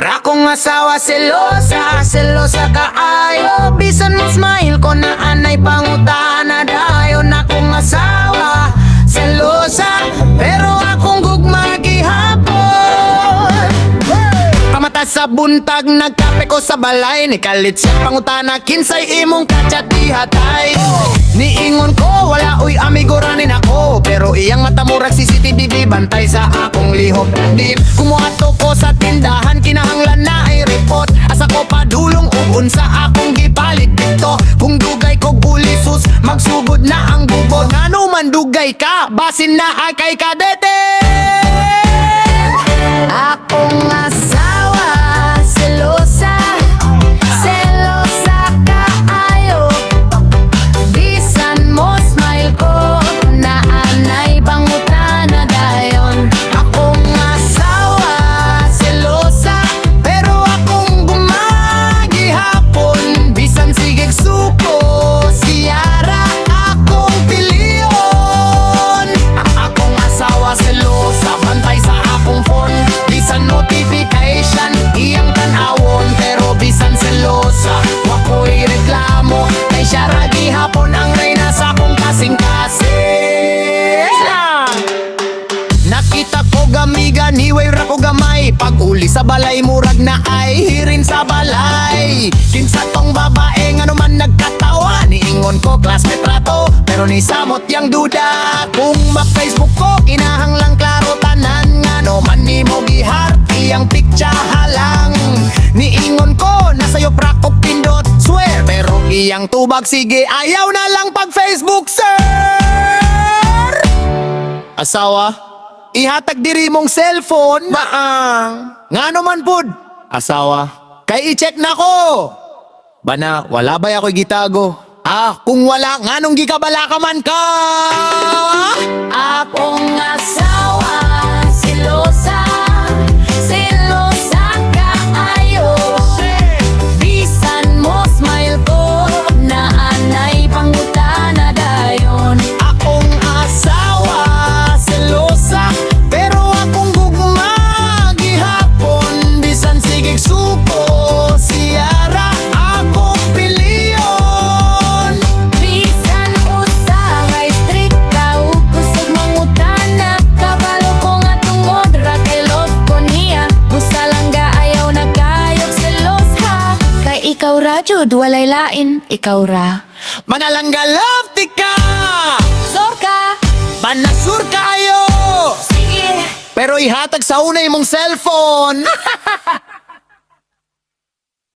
Akong asawa selosa, selosa kaayo. Bisan mo smile ko na anay pangutana dayon. Akong asawa selosa, pero akong gugma gihapon. Pamata sa buntag, nagkape ko sa balay. Nikalit siya, pangutana, "Kinsay imong kachat ihatay?" Niingon ko, "Wala uy, amigo ra ni nako." Pero iyang mata murag CCTV, bantay sa akong lihok. Di kumuato ko sa tindahan, kinahanglan na ay report. Asa ko padulong ug unsa akong gipalit dito? Kung dugay kog ulisus, magsugod na ang gubot. Ngano man dugay ka? Basin na ay kay kadete. Akong asawa selosa, selosa kaayo. Bisan mo smile ko na anay pangutana dayon. Akong asawa selosa, pero akong gugma gihapon. Bisan sigeg suko, siyara akong pilion. Akong asawa selosa, bantay sa akong phone. Bisan notification, iyang tan-awon. Pero bisan selosa, wa ko'y reklamo, kay siya ra gihapon ang reyna sa akong kasing-kasing. Nakita ko gamiga, niway ra ko gamay. Pag uli sa balay, murag na ay hirin sa balay. "Kinsa tong babae? Ngano man nagkatawa?" Niingon ko, "Classmate rato." Pero ni samot yang duda. Kung ma-Facebook ko, kinahanglang klaro tanan. "Ngano man nimo gi-heart iyang picture halang?" Niingon ko, "Nasayop ra ko pindot, swear." Pero iyang tubag, "Sige, ayaw na lang pag Facebook, sir." Asawa, ihatag diri mong cellphone. Maang. Ngano man pud? Asawa, kay i-check na ko. Bana, wala ba ako'y gitago? Ah, kung wala, nganong gikabala ka man ka? Akong asawa selosa, selosa kaayo. Bisan mo smile ko na anay pangutana dayon. Akong asawa selosa, pero akong gugma gihapon. Bisan sigeg suko, siyara akong pilion. Bisan usahay strikta ug kusog mangutana, kabalo ko nga tungod ra kay love ko niya. Busa lang ga ayaw na kayog selos ha. Kay ikaw ra jud, walay lain, ikaw ra. Manalangga, love tika. Sorka. Banasur kayo. Sige. Pero ihatag sa una imong cellphone.